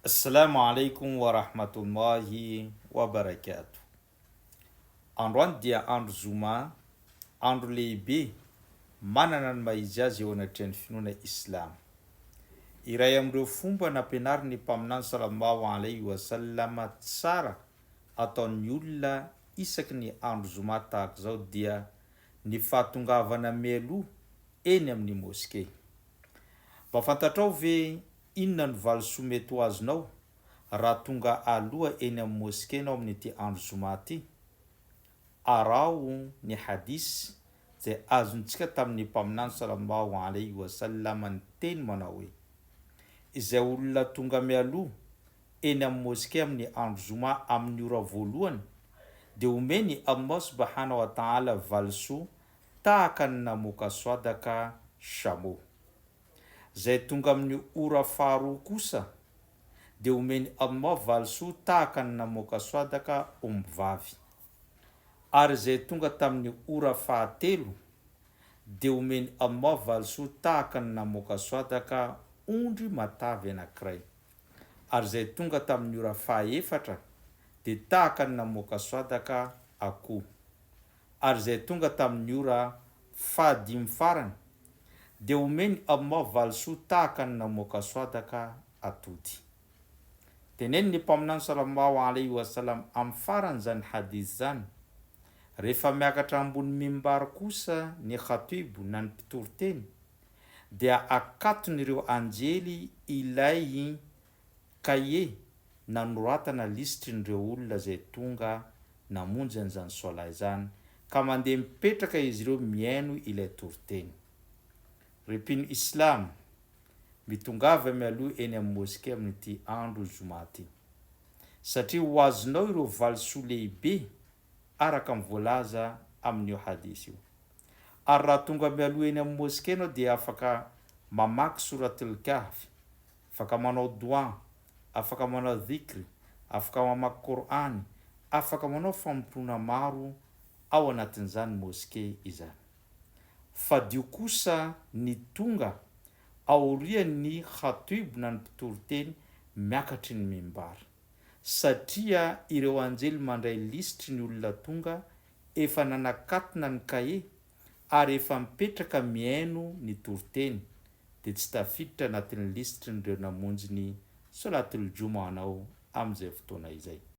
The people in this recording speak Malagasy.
Assalamu alaikum wa rahmatullahi wa barakatuh. Androany dia andro zoma, andro lehibe manana ny maha izy azy eo anatrehan'ny finoana islamo. Iray amin'ireo fomba nampianarin'ny Mpaminany sallallahu alaihi wa sallam tsara ataon'ny olona isaky ny andro zoma tahak'izao dia ny fahatongavana mialoha eny amin'ny moske. Mba fantatrao ve Inona no valisoa mety ho azonao raha tonga aloha eny amin'ny moske ianao amin'ity andro zoma ity? Araho ny hadith izay azontsika tamin'ny Mpaminany sallallahu alaihi wa sallam niteny manao hoe, Izay olona tonga mialoha eny amin'ny moske amin'ny andro zoma amin'ny ora voalohany dia omen'i Allah subhanahu wa ta'ala valisoa tahaka ny namoaka swadaka chameau. Izay tonga amin'ny ora faharoa kosa dia omen'i Allah valisoa tahaka ny namoaka swadaka ombivavy. Ary izay tonga tamin'ny ora fahatelo dia omen'i Allah valisoa tahaka ny namoaka swadaka ondry matavy anankiray. Ary izay tonga tamin'ny ora fahaefatra dia tahaka ny namoaka swadaka akoho. Ary izay tonga tamin'ny ora fahadimy farany dia omen'i Allah valisoa tahaka ny namoaka swadaka atody. Tenenin'ny Mpaminany salallahu alaihi wa sallam amin'ny faran'izany hadith izany, Rehefa miakatra ambony mimbar kosa ny khatib na ny mpitory teny dia akaton'ireo anjely ilay kahie nanoratana lisitrin'ireo olona izay tonga namonjy an'izany soalah izany ka mandeha mipetraka izy ireo mihaino ilay toriteny. Ry mpino Islamo, mitongava mialoha eny amin'ny moske amin'ity andro zoma ity. Satria ho azonao ireo valisoa lehibe araka ny voalaza amin'io hadith io. Ary raha tonga mialoha eny amin'ny moske ianao dia afaka mamaky Souratul Kahf, afaka manao doua, afaka manao dhikr, afaka mamaky Kor'any, afaka manao fanompoana maro ao anatin'izany moske izany. Fadio kosa ny tonga aorian'ny khatib na ny mpitoriteny miakatry ny mimbar, satria ireo anjely mandray lisitry ny olona tonga efa nanakatona ny kahie ary efa mipetraka mihaino ny toriteny dia tsy tafiditra anatin'ny lisitrin'ireo namonjy ny Solatul Jumu'ah anao amin'izay fotoana izay.